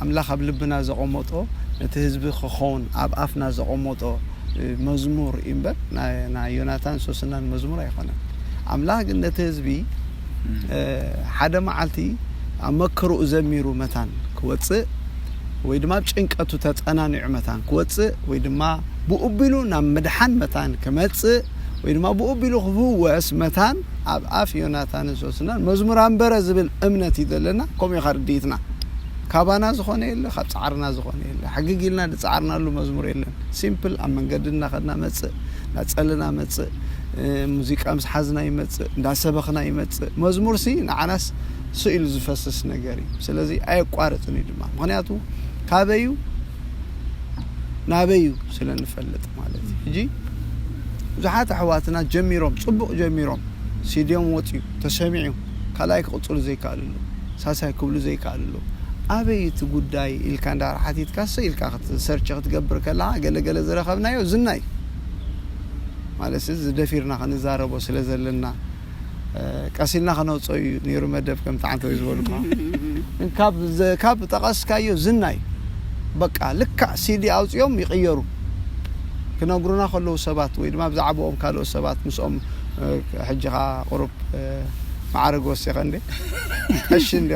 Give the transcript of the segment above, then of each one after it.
ኣምላኽ ኣብ ልብና ዘቐመጦ፣ ነቲ ህዝቢ ክኸውን ኣብ ኣፍና ዘቐመጦ መዝሙር እዩ እምበር፣ ናይ ዮናታን ሶስናን መዝሙር ኣይኮነን። ኣምላኽ ግን ነቲ ህዝቢ ሓደ መዓልቲ ኣብ መከርኡ ዘሚሩ መታን ክወፅእ፣ ወይ ድማ ኣብ ጭንቀቱ ተፀናኒዑ መታን ክወፅእ፣ ወይ ድማ ብኡ ኣቢሉ ናብ ምድሓን መታን ክመፅእ፣ ወይ ድማ ብኡ ኣቢሉ ክፍወስ መታን ኣብ ኣፍ ዮናታንን ሶስናን መዝሙር ኣንበረ ዝብል እምነት እዩ ዘለና። ከምኡ ኢኻ ርድኢትና። ካባና ዝኾነ የለ፣ ካብ ፃዕርና ዝኾነ የለ። ሕግግ ኢልና ዝፃዓርናሉ መዝሙር የለን። ሲምፕል ኣብ መንገዲ እናኸድና መፅእ፣ እናፀለና መፅእ፣ ሙዚቃ ምስ ሓዝና ይመፅእ፣ እንዳሰበኽና ይመፅእ። መዝሙር ሲ ንዓናስ ስኢሉ ዝፈስስ ነገር እዩ። ስለዚ ኣየቋርፅን እዩ ድማ። ምክንያቱ ካበዩ ናበዩ ስለ ንፈልጥ ማለት እዩ። ሕጂ ብዙሓት ኣሕዋትና ጀሚሮም፣ ፅቡቕ ጀሚሮም፣ ሲድዮም ወፅዩ፣ ተሰሚዑ፣ ካልኣይ ክቕፅሉ ዘይከኣልሉ፣ ሳሳይ ክብሉ ዘይከኣልሉ፣ ኣበይ እቲ ጉዳይ ኢልካ እንዳር ሓቲትካ ሰ ኢልካ ክትሰርች ክትገብር ከለኻ ገለ ገለ ዝረኸብናዮ ዝናይ ማለት እዚ ደፊርና ክንዛረቦ ስለ ዘለና ቀሲልና ከነውፅኦ እዩ ነይሩ መደብ ከም ተዓንተው ዝበልኩ ካብ ጠቐስካዮ ዝናይ በቃ ልካዕ ሲዲ ኣውፅኦም ይቕየሩ ክነግሩና ከለዉ ሰባት ወይ ድማ ብዛዕባኦም ካልኦት ሰባት ምስኦም ሕጂ ካ ቁሩብ ማዕረግ ወሲኸ እንዴ ቀሺ እንዴ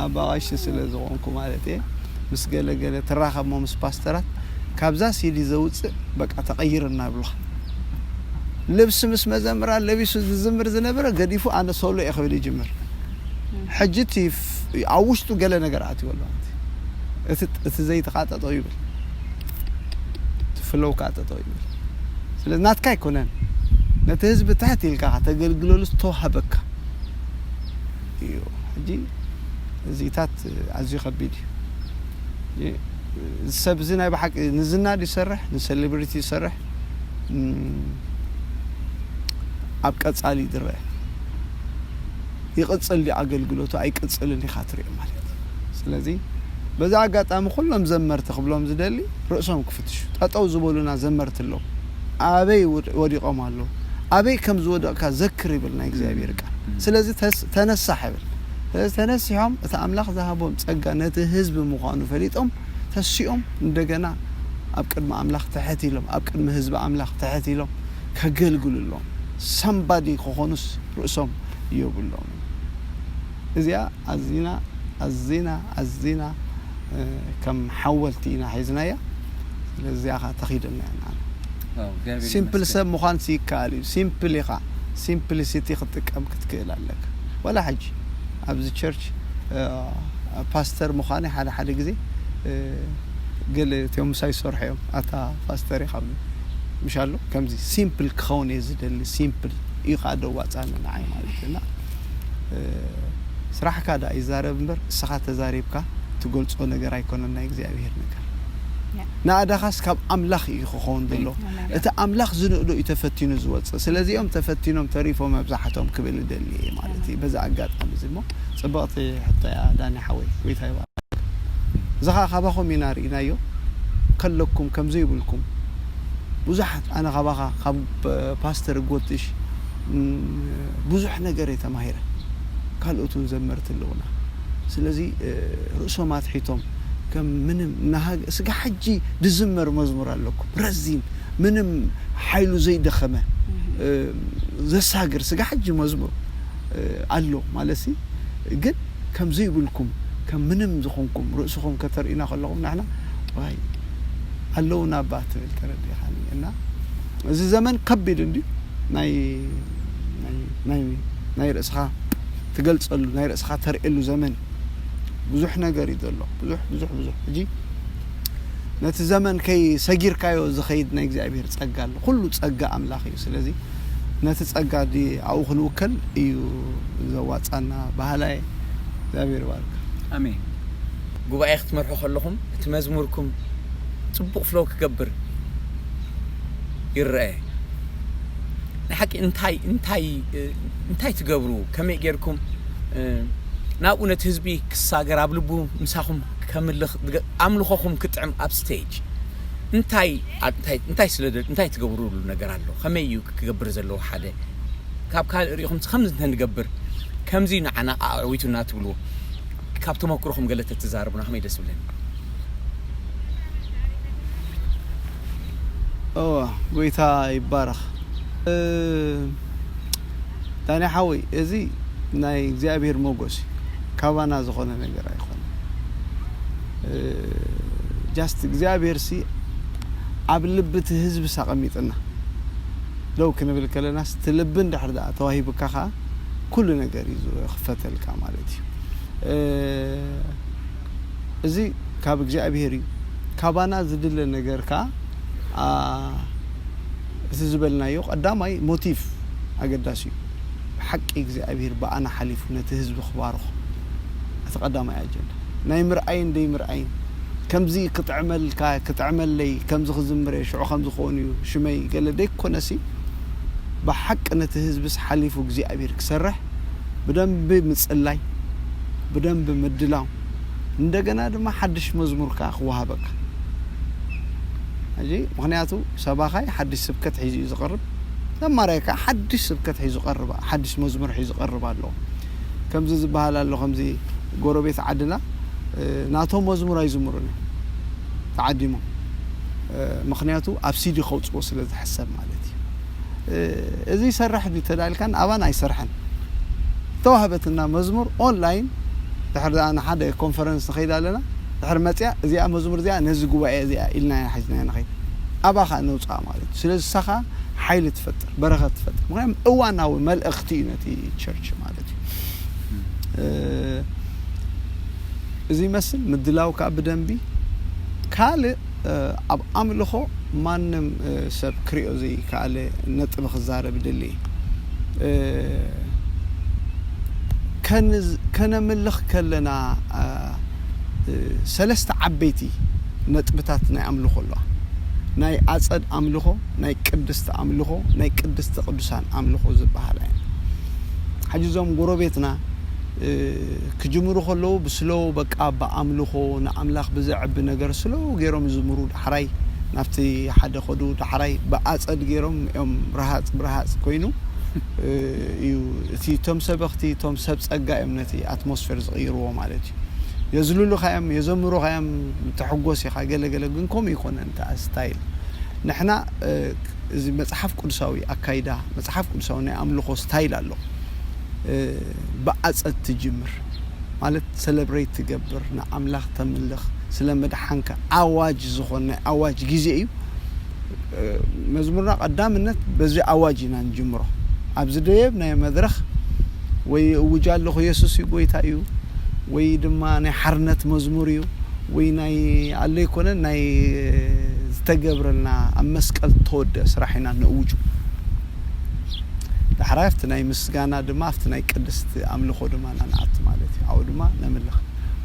ኣባቐሺ ስለ ዝኾንኩ ማለት እየ ምስ ገለገለ ትራኸብ ሞ ምስ ፓስተራት ካብዛ ሲዲ ዘውፅእ በቃ ተቐይር እናብሉኻ ልብሲ ምስ መዘምራ ለቢሱ ዝዝምር ዝነበረ ገዲፉ ኣነ ሶሎ እየ ክብል ይጅምር ሕጂ እቲ ኣብ ውሽጡ ገለ ነገር ኣትዩ ኣሎ እቲ ዘይተቃጠጦ ይብል ፍለው ካጠጠው ይብል ስለ ናትካ ኣይኮነን ነቲ ህዝቢ ትሕት ኢልካ ከተገልግለሉ ዝተዋሃበካ እዩ ሕጂ እዚታት ኣዝዩ ከቢድ እዩ ሰብ እዚ ናይ ብሓቂ ንዝና ይሰርሕ ንሴሌብሪቲ ይሰርሕ ኣብ ቀጻሊ ዝረአ ይቕጽል ድዩ ኣገልግሎቱ ኣይቅጽልን ኢኻ ትሪኦ ማለት እዩ ስለዚ በዚ ኣጋጣሚ ኩሎም ዘመርቲ ክብሎም ዝደሊ ርእሶም ክፍትሹ ጠጠው ዝበሉና ዘመርቲ ኣለዉ ኣበይ ወዲቖም ኣለዉ ኣበይ ከም ዝወደቕካ ዘክር ይብል ናይ እግዚኣብሔር ቃል ስለዚ ተነሳሕ ይብል ስለዚ ተነሲሖም እቲ ኣምላኽ ዝሃቦም ጸጋ ነቲ ህዝቢ ምዃኑ ፈሊጦም ተሲኦም እንደገና ኣብ ቅድሚ ኣምላኽ ትሕት ኢሎም ኣብ ቅድሚ ህዝቢ ኣምላኽ ትሕት ኢሎም ከገልግሉ ኣለዎም ሳምባዲ ክኾኑስ ርእሶም የብሎም እዚኣ ኣዚና ኣዚና ኣዚና ከም ሓወልቲ ኢና ሒዝናያ ስለዚኣ ኸ ተኺደና ኢና ሲምፕል ሰብ ምዃን ይከኣል እዩ ሲምፕል ኢኻ ሲምፕሊሲቲ ክትጥቀም ክትክእል ኣለካ ወላ ሕጂ ኣብዚ ቸርች ፓስተር ምዃነ ሓደ ሓደ ግዜ ገለ እቲኦም ምሳይ ዝሰርሑ እዮም ኣታ ፓስተር ኢኻ ምሽ ኣሎ ከምዚ ሲምፕል ክኸውን እየ ዝደሊ ሲምፕል እዩ ከዓ ደዋፃኒ ንዓይ ማለት እዩ እና ስራሕካ ዳ ይዛረብ እምበር እስኻ ተዛሪብካ ትገልፆ ነገር ኣይኮነን ናይ እግዚኣብሄር ነገር ንኣዳኻስ ካብ ኣምላኽ እዩ ክኸውን ዘሎ እቲ ኣምላኽ ዝንእዶ እዩ ተፈቲኑ ዝወፅእ ስለዚኦም ተፈቲኖም ተሪፎም መብዛሕቶም ክብል ደሊ እየ ማለት እዩ በዚ ኣጋጣሚ እዚ እሞ ፅብቕቲ ሕቶ እያ ዳኒ ሓወይ ጎይታ ይባርክ እዚ ከዓ ካባኹም ኢና ርኢናዮ ከለኩም ከምዚ ይብልኩም ብዙሓት ኣነ ካባኻ ካብ ፓስተር ጎትሽ ብዙሕ ነገር እየ ተማሂረ ካልኦት እውን ዘመርቲ ኣለውና ስለዚ ርእሶም ኣትሒቶም ከም ምንም ናሃገ ስጋ ሕጂ ድዝመር መዝሙር ኣለኩም ረዚን ምንም ሓይሉ ዘይደኸመ ዘሳግር ስጋ ሕጂ መዝሙር ኣሎ ማለት ግን ከም ዘይብልኩም ከም ምንም ዝኾንኩም ርእስኹም ከተርእዩና ከለኹም ንሕና ዋይ ኣለውና እባ ትብል ተረዲኻኒ እና እዚ ዘመን ከቢድ እንድዩ ናይ ናይ ርእስኻ ትገልጸሉ ናይ ርእስኻ ተርእየሉ ዘመን ብዙሕ ነገር እዩ ዘሎ ብዙሕ ብዙሕ ብዙሕ ሕጂ ነቲ ዘመን ከይ ሰጊርካዮ ዝኸይድ ናይ እግዚኣብሔር ጸጋ ኣሎ ኩሉ ጸጋ ኣምላኽ እዩ ስለዚ ነቲ ጸጋ ዲ ኣብኡ ክንውከል እዩ ዘዋጻና ባህላየ እግዚኣብሔር ባርካ ኣሜን ጉባኤ ክትመርሑ ከለኹም እቲ መዝሙርኩም ጽቡቕ ፍሎው ክገብር ይረአ ንሓቂ እንታይ እንታይ እንታይ ትገብሩ ከመይ ጌርኩም ናብኡ ነቲ ህዝቢ ክሳገር ኣብ ልቡ ምሳኹም ከምልኽ ኣምልኾኹም ክጥዕም ኣብ ስቴጅ እንታይ እንታይ ስለ እንታይ ትገብሩሉ ነገር ኣሎ ከመይ እዩ ክገብር ዘለዎ ሓደ ካብ ካልእ ሪኢኹም ከምዚ እንተንገብር ከምዚ ንዓና ኣዕዊቱና ትብልዎ ካብ ተመክሮኹም ገለ ተትዛረቡና ከመይ ደስ ይብለኒ። እወ፣ ጎይታ ይባረኽ። እ፣ ዳኒ ሓወይ፣ እዚ ናይ እግዚኣብሔር ሞጎስ እዩ። ካባና ዝኾነ ነገር ኣይኮነ። እ፣ ጃስት እግዚኣብሔር ሲ ኣብ ልቢ እቲ ህዝቢ ሳ ኣቐሚጥና። ደው ክንብል ከለናስ እቲ ልቢ እንድሕር ደኣ ተዋሂቡካ ከኣ ኩሉ ነገር እዩ ዝኽፈተልካ ማለት እዩ። እ፣ እዚ ካብ እግዚኣብሔር እዩ። ካባና ዝድለ ነገር ከኣ፣ ኣ፣ እቲ ዝበልናዮ ቀዳማይ ሞቲቭ ኣገዳሲ እዩ። ብሓቂ እግዚኣብሔር ብኣና ሓሊፉ ነቲ ህዝቢ ክባርኾ፣ እቲ ቀዳማይ ኣጀንዳ። ናይ ምርኣይን ደይ ምርኣይን፣ ከምዚ ክጥዕመልካ፣ ክጥዕመለይ፣ ከምዚ ክዝምር እየ፣ ሽዑ ከምዚ ክኸውን እዩ ሽመይ፣ ገለ ደይኮነሲ፣ ብሓቂ ነቲ ህዝብስ ሓሊፉ እግዚኣብሔር ክሰርሕ፣ ብደንቢ ምጽላይ፣ ብደንቢ ምድላው፣ እንደገና ድማ ሓድሽ መዝሙር ከኣ ክወሃበካ። ሕጂ ምኽንያቱ ሰባኻይ ሓድሽ ስብከት ሒዙ እዩ ዝቐርብ፣ ዘማራይ ከኣ ሓድሽ ስብከት ሒዙ ቀርብ፣ ሓድሽ መዝሙር ሒዙ ቀርብ ኣለዎ። ከምዚ ዝበሃል ኣሎ፣ ከምዚ ጎረቤት ዓድና፣ እ፣ ናቶም መዝሙር ኣይዝምሩን እዮም ተዓዲሞም። እ፣ ምኽንያቱ ኣብ ሲዲ ከውፅዎ ስለ ዝሕሰብ ማለት እዩ። እ፣ እዚ ይሰርሕ ድዩ ተዳልካን ኣባን ኣይሰርሐን። ተዋህበትና መዝሙር ኦንላይን ድሕር ደኣ ንሓደ ኮንፈረንስ ንኸይድ ኣለና፣ ድሕር መፅያ እዚኣ መዝሙር እዚኣ ነዚ ጉባኤ እዚኣ ኢልና ኢና ሒዝናያ ንኸይድ። ኣባኻ ነውፅኣ ማለት እዩ። ስለዚ ንሳኻ ሓይሊ ትፈጥር፣ በረኸት ትፈጥር። ምክንያቱ እዋናዊ መልእኽቲ እዩ ነቲ ቸርች ማለት እዩ። እ፣ እዚ ይመስል ምድላው ከዓ ብደንቢ። ካልእ፣ እ፣ ኣብ ኣምልኾ ማንም፣ እ፣ ሰብ ክሪኦ ዘይከኣለ ነጥቢ ክዛረብ ይደሊ። እ፣ ከንዝ-፣ ከነምልኽ ከለና፣ እ፣ እ፣ ሰለስተ ዓበይቲ ነጥብታት ናይ ኣምልኾ ኣለዋ። ናይ ኣጸድ ኣምልኾ፣ ናይ ቅድስቲ ኣምልኾ፣ ናይ ቅድስቲ ቅዱሳን ኣምልኾ ዝበሃላ እየን። ሕጂ እዞም ጎረቤትና፣ እ፣ ክጅምሩ ከለዉ ብስሎው በቃ ብኣምልኾ ንኣምላኽ ብዘዕቢ ነገር ስሎው ገይሮም ይዝምሩ። ዳሕራይ ናብቲ ሓደ ከዱ፣ ዳሕራይ ብኣጸድ ገይሮም እዮም ረሃጽ ብረሃጽ ኮይኑ፣ እ፣ እዩ እቲ፣ እቶም ሰበኽቲ፣ እቶም ሰብ ጸጋ እዮም ነቲ ኣትሞስፌር ዝቕይርዎ ማለት እዩ። የዝልሉኻ እዮም፣ የዘምሩኻ እዮም፣ ትሕጎስ ኢኻ፣ ገለ ገለ። ግን ከምኡ ይኮነን እቲ ስታይል። ንሕና፣ እ፣ እዚ መጽሓፍ ቅዱሳዊ ኣካይዳ፣ መጽሓፍ ቅዱሳዊ ናይ ኣምልኾ ስታይል ኣሎ። እ፣ ብኣጸድ ትጅምር ማለት ሰለብሬት ትገብር፣ ንኣምላኽ ተምልኽ፣ ስለ መድሓንካ ኣዋጅ ዝኾን ናይ ኣዋጅ ግዜ እዩ። እ፣ መዝሙርና ቀዳምነት በዚ ኣዋጅ ኢና ንጅምሮ። ኣብዚ ደየብ ናይ መድረኽ ወይ እውጅ ኣለኹ የሱስ እዩ ጎይታ እዩ፣ ወይ ድማ ናይ ሓርነት መዝሙር እዩ፣ ወይ ናይ ኣሎ ኣይኮነን ናይ ዝተገብረልና ኣብ መስቀል ተወደ ስራሕ ኢና ነእውጁ። ዳሕራይ ኣብቲ ናይ ምስጋና ድማ ኣብቲ ናይ ቅድስቲ ኣምልኾ ድማ ኢና ንኣቱ ማለት እዩ። ኣብኡ ድማ ነምልኽ።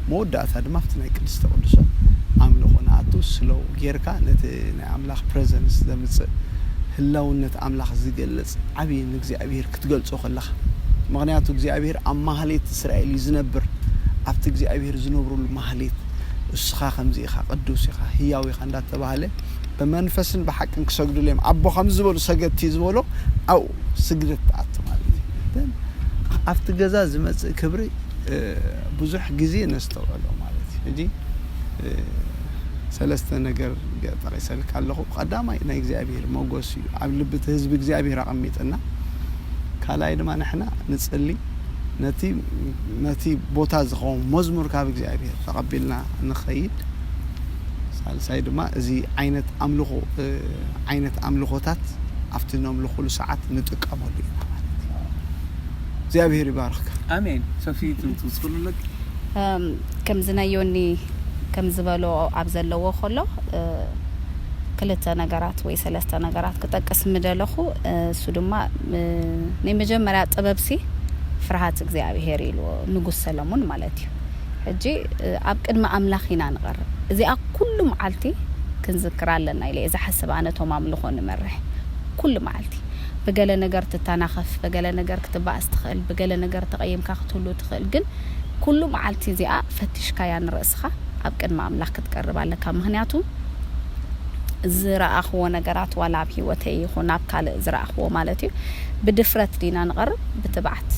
መወዳእታ ድማ ኣብቲ ናይ ቅድስተ ቅዱሳን ኣምልኾ ንኣቱ። ስሎው ጌርካ ነቲ ናይ ኣምላኽ ፕሬዘንስ ዘምጽእ ህላውነት ኣምላኽ ዝገልጽ ዓብዪ ንእግዚኣብሔር ክትገልጾ ከለኻ። ምኽንያቱ እግዚኣብሔር ኣብ ማህሌት እስራኤል እዩ ዝነብር። ኣብቲ እግዚኣብሔር ዝነብረሉ ማህሌት እስኻ ከምዚ ኢኻ፣ ቅዱስ ኢኻ፣ ህያው ኢኻ እንዳተባህለ ብመንፈስን ብሓቅን ክሰግዱሉ እዮም። ኣቦ ከምዚ ዝበሉ ሰገድቲ ዝበሎ ኣብኡ ስግደት ትኣቱ ማለት እዩ። ግን ኣብቲ ገዛ ዝመጽእ ክብሪ፣ እ፣ ብዙሕ ግዜ ነስተውዕሎ ማለት እዩ። ሕጂ፣ እ፣ ሰለስተ ነገር ገ-፣ ጠቒሰልካ ኣለኹ። ቀዳማይ ናይ እግዚኣብሔር መጎስ እዩ። ኣብ ልቢ እቲ ህዝቢ እግዚኣብሔር ኣቐሚጥና። ካልኣይ ድማ ንሕና ንጽሊ፣ ነቲ፣ ነቲ ቦታ ዝኸውን መዝሙር ካብ እግዚኣብሔር ተቐቢልና ንኸይድ። ሳልሳይ ድማ እዚ ዓይነት ኣምልኾ፣ እ፣ ዓይነት ኣምልኾታት ኣብቲ ነምልኹሉ ሰዓት ንጥቀመሉ ኢና ማለት እዩ። እግዚኣብሔር ይባርኽካ። ኣሜን። ሶፊ፣ ትም-፣ ትውስኽሉ ኣለኪ? እም፣ ከምዚ ናይ ዮኒ ከም ዝበሎ ኣብ ዘለዎ ከሎ፣ እ፣ ክልተ ነገራት ወይ ሰለስተ ነገራት ክጠቅስ ምደለኹ። እ፣ እሱ ድማ፣ እ፣ ናይ መጀመርያ ጥበብሲ ፍርሃት እግዚኣብሔር ኢልዎ ንጉስ ሰለሙን ማለት እዩ። ሕጂ፣ እ፣ ኣብ ቅድሚ ኣምላኽ ኢና ንቐርብ። እዚኣ ኩሉ መዓልቲ ክንዝክራ ኣለና ኢለ እየ ዝሓስብ ኣነ። እቶም ኣምልኾ ንመርሕ ኩሉ መዓልቲ ብገለ ነገር ትተናኸፍ፣ ብገለ ነገር ክትበኣስ ትኽእል፣ ብገለ ነገር ተቐይምካ ክትህሉ ትኽእል። ግን ኩሉ መዓልቲ እዚኣ ፈቲሽካያ ንርእስኻ ኣብ ቅድሚ ኣምላኽ ክትቀርብ ኣለካ። ምኽንያቱ ዝረኣኽዎ ነገራት ዋላ ኣብ ህይወተይ ይኹን ኣብ ካልእ ዝረኣኽዎ ማለት እዩ፣ ብድፍረት ዲና ንቐርብ? ብትብዓት።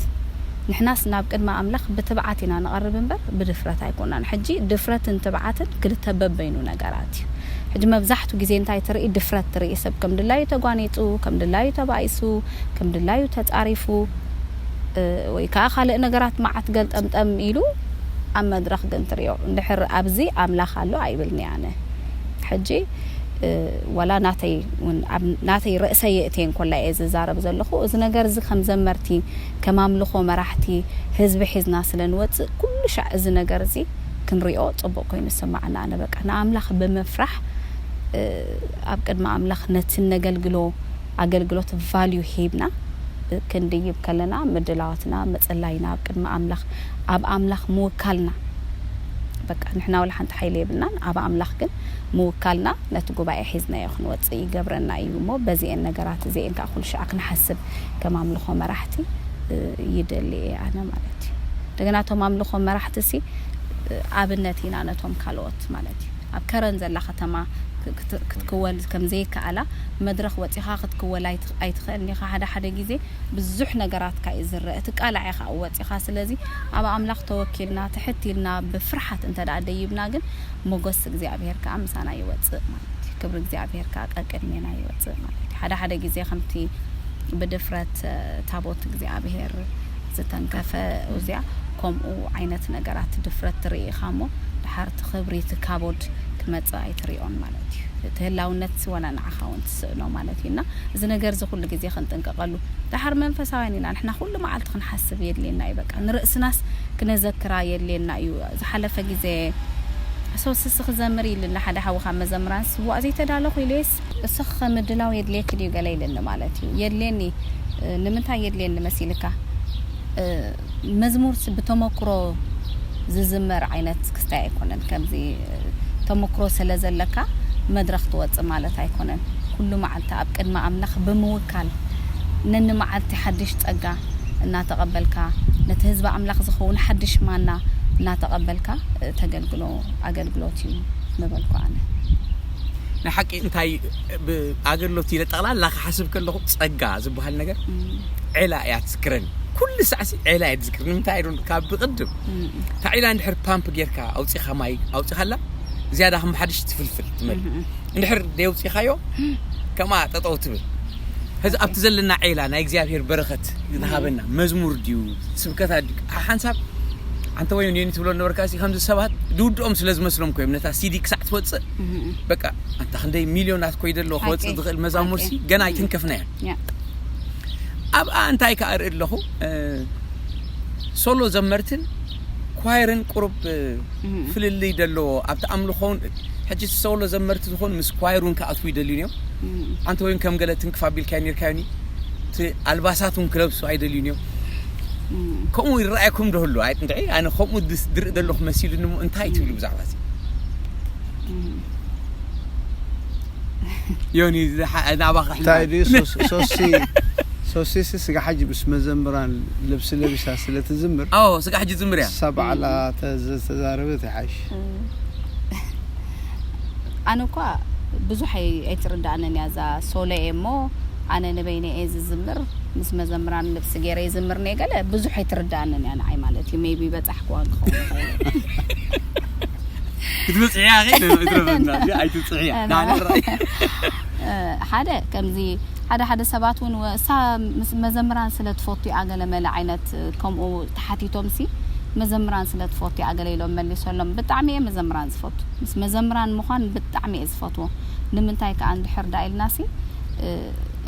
ንሕናስ ናብ ቅድሚ ኣምላኽ ብትብዓት ኢና ንቐርብ እምበር ብድፍረት ኣይኮናን። ሕጂ ድፍረትን ትብዓትን ክልተ በበይኑ ነገራት እዩ። ሕጂ መብዛሕቱ ግዜ እንታይ ትርኢ? ድፍረት ትርኢ። ሰብ ከም ድላዩ ተጓኒጹ፣ ከም ድላዩ ተባኢሱ፣ ከም ድላዩ ተጻሪፉ፣ እ፣ ወይ ከኣ ካልእ ነገራት መዓት ገልጠምጠም ኢሉ ኣብ መድረኽ ግን ትርእዮ። እንድሕር ኣብዚ ኣምላኽ ኣሎ ኣይብልን'የ ኣነ። ሕጂ፣ እ፣ ዋላ ናተይ እውን ኣብ ናተይ ርእሰይ የእትየ እንኮላ እየ ዝዛረብ ዘለኹ። እዚ ነገር እዚ ከም ዘመርቲ፣ ከም ኣምልኾ መራሕቲ፣ ህዝቢ ሒዝና ስለ ንወጽእ፣ ኩሉ ሻዕ እዚ ነገር እዚ ክንሪኦ ጽቡቕ ኮይኑ ይስምዓና። ኣነ በቃ ንኣምላኽ ብምፍራሕ፣ እ፣ ኣብ ቅድሚ ኣምላኽ ነቲ ነገልግሎ ኣገልግሎት ቫልዩ ሂብና ክንድይብ ከለና፣ ምድላዋትና፣ ምጽላይና ኣብ ቅድሚ ኣምላኽ፣ ኣብ ኣምላኽ ምውካልና፣ በቃ ንሕና ወላ ሓንቲ ሓይሊ የብልናን፣ ኣብ ኣምላኽ ግን ምውካልና ነቲ ጉባኤ ሒዝናዮ ክንወጽእ ይገብረና እዩ እሞ፣ በዚኤን ነገራት እዚኤን ከኣ ኩሉ ሻዕ ክንሓስብ ከም ኣምልኾ መራሕቲ፣ እ፣ ይደሊ እየ ኣነ ማለት እዩ። እንደገና እቶም ኣምልኾ መራሕቲ ሲ፣ እ፣ ኣብነት ኢና ነቶም ካልኦት ማለት እዩ። ኣብ ከረን ዘላ ከተማ ክ-፣ ክት-፣ ክትክወል ከም ዘይከኣላ፣ መድረኽ ወጺኻ ክትክወል ኣይት-፣ ኣይትኽእልን ኢኻ። ሓደ ሓደ ግዜ ብዙሕ ነገራትካ እዩ ዝረአ። እቲ ቃላዕ ኢኻ ወጺኻ። ስለዚ ኣብ ኣምላኽ ተወኪልና፣ ትሕት ኢልና፣ ብፍርሓት እንተ ደኣ ደይብና ግን፣ ሞገስ እግዚኣብሄር ከኣ ምሳና ይወጽእ ማለት እዩ። ክብሪ እግዚኣብሄር ከኣ ቀቅድሜና ይወጽእ ማለት እዩ። ሓደ ሓደ ግዜ ከምቲ ብድፍረት፣ እ፣ ታቦት እግዚኣብሄር ዝተንከፈ ኡዝያ፣ ከምኡ ዓይነት ነገራት ድፍረት ትርኢ ኢኻ እሞ፣ ድሓር እቲ ክብሪ፣ እቲ ካቦድ ክመጽእ ኣይትሪኦን ማለት እዩ። እቲ ህላውነት ወላ ንዓኻ እውን ትስእኖ ማለት እዩ። እና እዚ ነገር እዚ ኩሉ ግዜ ክንጥንቀቐሉ። ድሓር መንፈሳውያን ኢና ንሕና፣ ኩሉ መዓልቲ ክንሓስብ የድልየና እዩ። በቃ ንርእስናስ ክነዘክራ የድልየና እዩ። ዝሓለፈ ግዜ ሶስሲ ክዘምር ኢልና ሓደ ሓዊ ካብ መዘምራንስ፣ "ዋእ ዘይተዳለኹ?" ኢለየስ፣ "እስኺ ምድላው የድልየኪ ድዩ?" ገለ ኢልኒ ማለት እዩ። የድልየኒ። እ፣ ንምንታይ የድልየኒ መሲልካ? እ፣ መዝሙርስ ብተመክሮ ዝዝመር ዓይነት ክስታይ ኣይኮነን። ከምዚ፣ እ፣ ተመክሮ ስለ ዘለካ መድረኽ ትወጽእ ማለት ኣይኮነን። ኩሉ መዓልቲ ኣብ ቅድሚ ኣምላኽ ብምውካል፣ ነኒ መዓልቲ ሓድሽ ጸጋ እናተቐበልካ፣ ነቲ ህዝቢ ኣምላኽ ዝኸውን ሓድሽ ማና እናተቐበልካ፣ እ፣ ተገልግሎ ኣገልግሎት እዩ ምበልኩ ኣነ። ንሓቂ እንታይ ብ-፣ ኣገልግሎት ኢለ ጠቕላላ ክሓስብ ከለኹ ጸጋ ዝበሃል ነገር እም። ዔላ እያ ትዝክረኒ። ኩሉ ሳዕሲ ዔላ እያ ትዝክር። ንምንታይ ዶ ካብ ብቕድም እም። እታ ዒላ እንድሕር ፓምፕ ጌርካ ኣውጺኻ ማይ ኣውጺኻላ፣ ዝያዳ ከም ሓድሽ ትፍልፍል ትመል። እም። እንድሕር ደየውጺኻዮ፣ ከምኣ ጠጠው ትብል። ሕዚ ኦኬ። ኣብቲ ዘለና ዔላ ናይ እግዚኣብሔር በረኸት እም። ዝሃበና መዝሙር ድዩ፣ ስብከታት ድዩ፣ ሓንሳብ ኣንተ ወይ ኔኒ ትብሎ ነበርካ፣ እዚ ከምዚ ሰባት ድውድኦም ስለ ዝመስሎም ኮዮም ነታ ሲዲ ክሳዕ ትወጽእ፣ እም። በቃ ኣንታ ክንደይ ሚልዮናት ኮይ ደሎ ክወጽእ ሓቂ። ዝኽእል መዛሙርሲ ሓቂ። ገና እም። ኣይትንከፍናያን። ያ። ኣብኣ እንታይ ከኣ እርኢ ኣለኹ፣ እ፣ ሶሎ ዘመርትን ኳየርን ቁሩብ፣ እ፣ እም። ፍልልይ ደለዎ። ኣብቲ ኣምልኾውን ሕጂ ሶሎ ዘመርቲ ዝኾኑ ምስ ኳየር እውን ክኣትዉ ይደልዩን እዮም። እም። ኣንተ ወይም ከም ገለ ትንክፍ ኣቢልካዮ ነርካዮኒ፣ እቲ ኣልባሳት እውን ክለብሱ ኣይደልዩን እዮም። እም። ከምኡ ይረኣየኩም ዶ ህሉ? ኣይ፣ እንድዒ፣ ኣነ ከምኡ ድስ-፣ ድርኢ ዘለኹ መሲሉኒ እሞ እንታይ ትብሉ እም። ብዛዕባ እዚ? እም። ዮኒ፣ ዝሓ-፣ ናባኻ እንታይ ሕልማ። ድዩ? ሶስ-፣ ሶሲ፣ ሶሲሲ ስጋ ሓጂ ምስ መዘምራን ልብሲ ለቢሳ ስለ ትዝምር፣ ኣዎ፣ ስጋ ሕጂ ዝምር እያ። እሳ ባዕላ እም። ተዘ-፣ ተዛረበት ይሓይሽ። እም። ኣነ እኳ ብዙሕ ኣይ-፣ ኣይትርዳእንን እያ እዛ ሶሎ እየ እሞ፣ ኣነ ንበይነ እየ ዝዝምር፣ ምስ መዘምራን ልብሲ ገይረ ይዝምር ነይ ገለ ብዙሕ ኣይትርዳእንን እያ ንዓይ ማለት እዩ። ሜይቢ በጻሕክዋ ክኸውን ይኽእል። ክትብጽሕያ ኸ? ይትረፈና፣ እዚ ኣይትብጽሕያ። ኣነ ናና ራእይ። እ፣ ሓደ ከምዚ፣ ሓደ ሓደ ሰባት እውን ወ-፣ እሳ ምስ መዘምራን ስለ ትፈቱ እያ ገለ መለ ዓይነት ከምኡ ተሓቲቶም ሲ፣ መዘምራን ስለ ትፈቱ እያ ገለ ኢሎም መሊሶሎም። ብጣዕሚ እየ መዘምራን ዝፈቱ። ምስ መዘምራን ምዃን ብጣዕሚ እየ ዝፈትዎ። ንምንታይ ከኣ እንድሕር ዳ ኢልናሲ፣ እ፣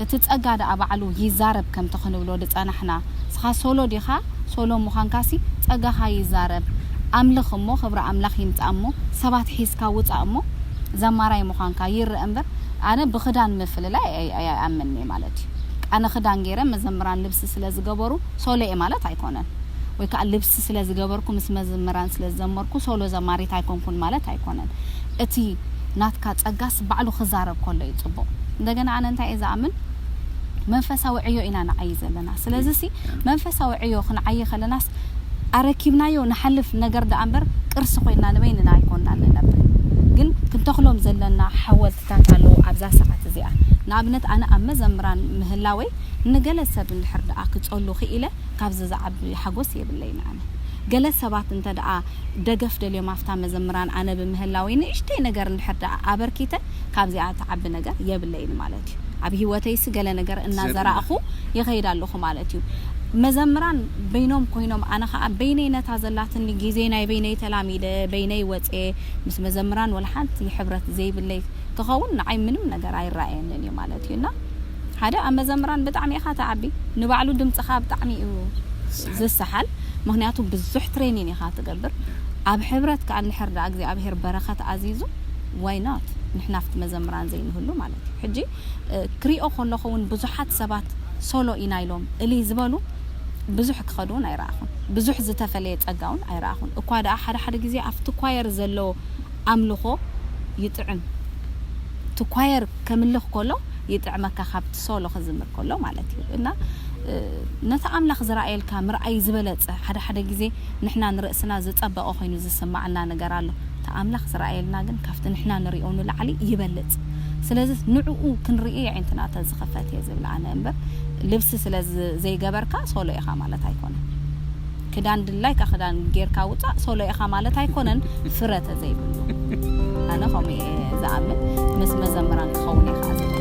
እቲ ጸጋ ደኣ ባዕሉ ይዛረብ ከምቲ ክንብሎ ዝጸናሕና። ንስኻ ሶሎ ዲኻ? ሶሎ ምዃንካሲ ጸጋኻ ይዛረብ። ኣምልኽ እሞ፣ ክብሪ ኣምላኽ ይምጻእ እሞ፣ ሰባት ሒዝካ ውጻእ እሞ፣ ዘማራይ ምዃንካ ይረአ እምበር፣ ኣነ ብኽዳን ምፍልላይ ኣይ-፣ ኣይ-፣ ኣይኣምንን እየ ማለት እዩ። ኣነ ክዳን ገይረ መዘምራን ልብሲ ስለ ዝገበሩ ሶሎ እየ ማለት ኣይኮነን። ወይ ከኣ ልብሲ ስለ ዝገበርኩ ምስ መዘምራን ስለ ዝዘመርኩ ሶሎ ዘማሪት ኣይኮንኩን ማለት ኣይኮነን። እቲ ናትካ ጸጋስ ባዕሉ ክዛረብ ከሎ እዩ ጽቡቕ። እንደገና ኣነ እንታይ እየ ዝኣምን? መንፈሳዊ ዕዮ ኢና ንዓዪ ዘለና። ስለዚ ሲ መንፈሳዊ ዕዮ ክንዓዪ ከለናስ ኣረኪብናዮ ንሓልፍ ነገር ደኣ እምበር ቅርሲ ኮይንና ንበይንና ኣይኮንና ንነብር። ግን ክንተኽሎም ዘለና ሓወልትታት ኣለዉ ኣብዛ ሰዓት እዚኣ። ንኣብነት ኣነ ኣብ መዘምራን ምህላወይ ንገለ ሰብ እንድሕር ደኣ ክጸሉ ክኢለ ካብዚ ዝዓቢ ሓጎስ የብለይን። ኣነ ገለ ሰባት እንተ ደኣ ደገፍ ደልዮም ኣብታ መዘምራን ኣነ ብምህላወይ ንእሽተይ ነገር እንድሕር ደኣ ኣበርኪተ ካብዚኣ ትዓቢ ነገር የብለይን ማለት እዩ። ኣብ ህይወተይሲ ገለ ነገር እናዘራእኹ ይኸይድ ኣለኹ ማለት እዩ። መዘምራን በይኖም ኮይኖም ኣነ ኸዓ በይነይ ነታ ዘላትኒ ግዜ ናይ በይነይ ተላሚደ በይነይ ወፅየ ምስ መዘምራን ወላ ሓንቲ ሕብረት ዘይብለይ ክኸውን ንዓይ ምንም ነገር ኣይረኣየንን እዩ ማለት እዩ። እና ሓደ ኣብ መዘምራን ብጣዕሚ ኢኻ ትዓቢ፣ ንባዕሉ ድምፅኻ ብጣዕሚ እዩ ዝሰሓል። ምክንያቱ ብዙሕ ትሬኒን ኢኻ ትገብር። ኣብ ሕብረት ከዓ እንድሕር ደኣ እግዚኣብሄር በረኸት ኣዚዙ why not ንሕና ኣብቲ መዘምራን ዘይንህሉ ማለት እዩ። ሕጂ ክሪኦ ከለኹ እውን ብዙሓት ሰባት ሶሎ ኢና ኢሎም እሊ ዝበሉ ብዙሕ ክኸዱ እውን ኣይረኣኹን። ብዙሕ ዝተፈለየ ጸጋ እውን ኣይረኣኹን። እኳ ደኣ ሓደ ሓደ ግዜ ኣብቲ ኳየር ዘሎ ኣምልኾ ይጥዕም። እቲ ኳየር ከምልኽ ከሎ ይጥዕመካ ካብቲ ሶሎ ክዝምር ከሎ ማለት እዩ። እና ነቲ ኣምላኽ ዝረኣየልካ ምርኣይ ዝበለጸ ሓደ ሓደ ግዜ ንሕና ንርእስና ዝጸበቐ ኮይኑ ዝስማዓና ነገር ኣሎ። እቲ ኣምላኽ ዝረኣየልና ግን ካብቲ ንሕና ንሪኦ ንላዕሊ ይበልጽ። ስለዚ ንዕኡ ክንርኢ የዒንትና ተዝኸፈት እየ ዝብል ኣነ እምበር ልብሲ ስለ ዘይገበርካ ሶሎ ኢኻ ማለት ኣይኮነን። ክዳን ድላይካ ክዳን ጌርካ ውፃእ ሶሎ ኢኻ ማለት ኣይኮነን። ፍረ ተዘይብሉ ኣነ ከምኡ እየ ዝኣምን። ምስ መዘምራን ክኸውን እየ ከዓ ዝብል።